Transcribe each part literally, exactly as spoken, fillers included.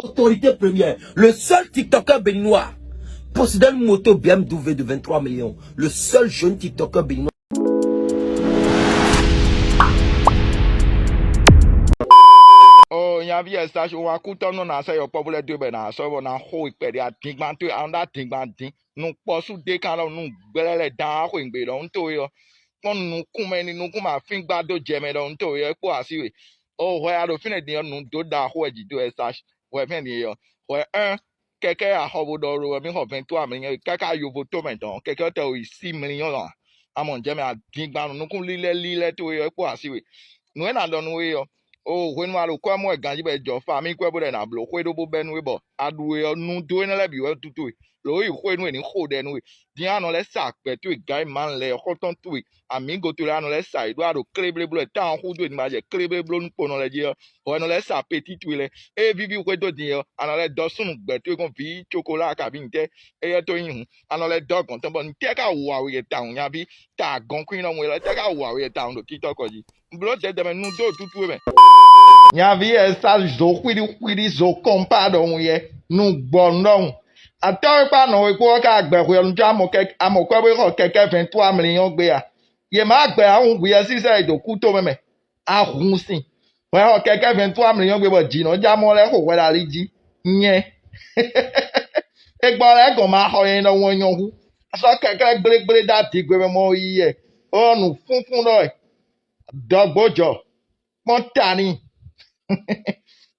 Autorité première, le seul TikToker béninois possédant une moto B M W de vingt-trois millions, le seul jeune TikToker béninois. O nyaví Ɛstási, wá kútɔ́ nú ná sɛ́ yɔkpɔ́vú lɛ́ɛ dó bɔ è nǎ sɔ́ bɔ ná xo we kpɛɖé adingban towe, a nɔ ɖó adingban dín. Nukpɔ́sú dé kan lɔ nú gblɛ́ lɛ́ɛ dán xweyǐgbe ɖɔhun towe ɔ́. Kpɔ́n nukún mɛ ní nukún ma fín gbá dó jɛ mɛ ɖɔhun towe ɔ́, é kpo así we. O hwɛ a ɖo fínɛ́ din ɔ́, nǔ dó ɖaxó wɛ jǐ dó Ɛstási. Hwɛ fínɛ́ din ɔ́, hwɛ un kɛkɛ́ axɔvo ɖɔ ɖo wɛ mì xɔ vɛ̌ntɔ́ amlínyɔ́ káká yovo tó mɛ dɔn kɛkɛ́ tɛ yi sí mlínyɔ́ ǎ. Amɔ jɛ mɛ adingban nukún lílɛ́ lílɛ́ towe ɔ́, é kpo así we. Nǔ e nǎ ɖɔ nú we ɔ́, o hwenu a ɖo kɔ́ mɔ wɛ ganjí bɔ è jɔ famíkwɛ́ bó ɖɔ è nǎ bló xwé ɖó bó bɛ́ nú we bɔ a ɖu we ɔ́, nú dó énɛ́ lɛ́ɛ bǐ wɛ wú tútú we. Lǒ yi xwé nú è nǐ xo ɖɛ nú we. Din ɔ́, a nɔ lɛ́ sa gbɛ̌ towe gǎn e Mawu lɛ́ɛ xɔ́ntɔn towe amǐgo towe lɛ́ɛ, a nɔ lɛ́ sa yě ɖó a ɖo kléblé bló wɛ tán ɔ́ xúdó è nǐ ma jɛ kléblé bló nú kponɔ lɛ́ɛ jí ɔ́, hwɛ nɔ lɛ́ sa petí towe lɛ́ɛ. Ée víví xwé dó din ɔ́, a nɔ lɛ́ dɔ́ súnnu gbɛ̌ towe gɔ́n vǐ cokolá kabǐ ntɛ́ éyɛ́ tó nyí hǔn. A nɔ lɛ́ dɔ́ gɔ̌n tɔn bɔ ntɛ́ ká wa we tawun nyaví ta gɔ́nkwínnɔ mɔ élɔ́ tɛ́ ká wa we tawun ɖo TikTɔk jí. Bló dɛdɛ mɛ nu dó tútú we mɛ. Nyaví ɛ sá zo xwíɖí xwíɖí zo kɔnpá ɖɔhun yɛ nu gbɔ nɔhun. Atɔ́ e kpá nɔ we kpó ɔ́ ká gbɛ hwe ɔ́ nú amɔ kɛ amɔ kwɛ bó xɔ kɛkɛ vɛntú amlí ɔ́ gbé a? Yě má gbɛ ahun hwi ɛ sísɛ e ɖo kú tomɛ mɛ. Ahun sin. Hwɛ xɔ kɛkɛ vɛntú amlí ɔ́ gbé bɔ jǐ nɔ já mɔ lɛ́ xo hwɛ ɖo ali jí. Nyɛ. E gbɔ lɛ́ gɔn ma xɔ nyɛ nɔ wɔn nyɔ hú. Sɔ́ kɛkɛ gblégblé dó adigbe mɛ mɔ yi yɛ. Ó nǔ fúnfún ɖɔ wɛ. Dɔgbó jɔ. Kpɔ́n ta n'i.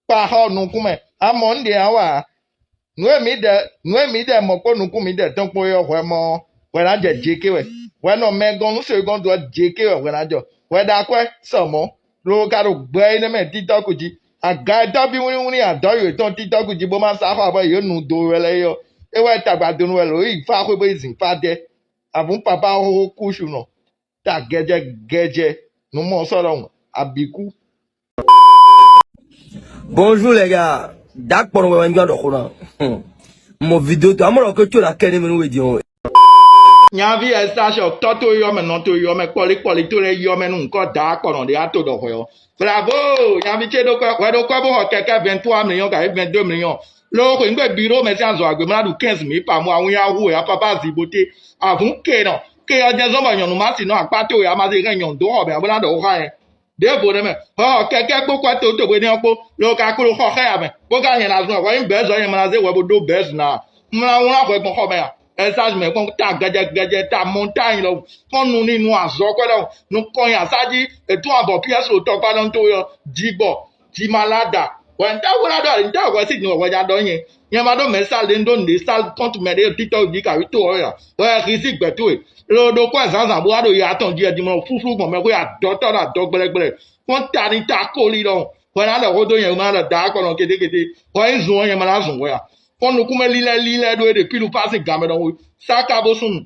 Kpa xɔ nukún mɛ. Amɔ un ɖe ǎ wa ǎ. Nǔ e mǐ ɖɛ nǔ e mǐ ɖɛ mɔ kpó nukún mǐɖɛtɔn kpó é ɔ́ hwɛ mɔ ɔ́, hwɛ ná jɛ jeké wɛ. Hwɛ nɔ mɛ gɔn nú se gɔn dó ɔ́ jeké wɛ hwɛ ná jɔ. Hwɛ ɖo akwɛ́ sɔ mɔ̌, lobo ka ɖo gbɛ énɛ́ mɛ títɔ́kú jí. Aga e dɔ́ bí wlínwlín adɔ̌ yětɔn títɔ́kú jí bó má sá xɔ abɔ yě nu do wɛ lɛ́ɛ é ɔ́, é wɛ tagbadonu wɛ lǒ yi fá xwé bó yi zǐn fá dɛ́. Avǔn papá xóxó kúsu nɔ. Ta gɛjɛ gɛjɛ nǔ mɔ sɔ́ ɖɔhun abǐkú. Bonjour les gars. Dakpɔn wɛ wɛ njɔ ɖɔ xona. Mo video to amɔ ko tso la kɛ ni minu we dion. Nyaví Ɛstási, tɔ́ tó yɔ mɛ, nɔ tó yɔ mɛ, kpɔlí kpɔlí tó lɛ yɔ mɛ nú nukɔ da akpɔnɔ ɖé ato ɖɔ hwɛ ɔ́. Bravo! Nyaví ce ɖo kɔ hwɛ ɖo kɔ bó xɔ kɛkɛ vingt-trois millions ka vingt-deux millions. Lo xwe ŋgbɛ biro mɛ sín azɔ agbe mla ɖu quinze mille par mois, awun ya hu ya papa zibote. Avun ke nɔ ke ɔ́ jɛ zɔn bɔ nyɔnu ma si nɔ akpá to ya ma se hɛn nyɔnu dó xɔ mɛ bó ná ɖɔ xó xá yɛ. Ɖěvo nɛ́ mɛ, hɔ kɛkɛ́ kpó kwɛ́ towútɔgbe nɛ́ ɔ́ kpó, lo ka klo xɔ xá ya mɛ, bó ka nyɛ ná zɔn hwɛ nyí bɛ̌zɔ nyɛ ma ná zé hwɛ bó ɖó bɛ̌z ná. Mla wlán hwɛ gbɔn xɔ mɛ a? Ɛsázi mɛ kpɔ́n ta gɛjɛ gɛjɛ ta mɔntányi lɔ kpɔ́n nu ní nu azɔkwɛ́ lɔ nu kɔn nyi asá jí ètún abɔ pyɛ́si ɖo tɔkpá nɔ tó yɔ jigbɔ jimalada. Hwɛ ntɛ́ hwlá ɖɔ ntɛ́ hwɛ sí din hwɛ ja ɖɔ nyɛ nyɛ ma ɖó mɛ sá lé ɖó nǔɖé sá kɔ́ntu mɛ ɖé títɔ jí kawí tó ɔ́ ya hwɛ hízí gbɛ towe lo ɖo kɔ́ zǎnzǎn bó wá ɖo ya tɔn jí ɛdí mɔ fúfú gbɔn mɛ xwé adɔtɔ́ ɖo adɔ gblɛgblɛ kpɔ́n ta ní ta kóli ɖɔhun hwɛ ná lɛ xó dó nyɛ ma lɛ da akɔ nɔ kétékété hwɛ nyí zun ɔ́ nyɛ ma ná zun hwɛ a kpɔ́n nukúnmɛ lílɛ́ lílɛ́ ɖó é ɖe pílu fásín gǎn mɛ ɖɔhun sáká bó súnnu.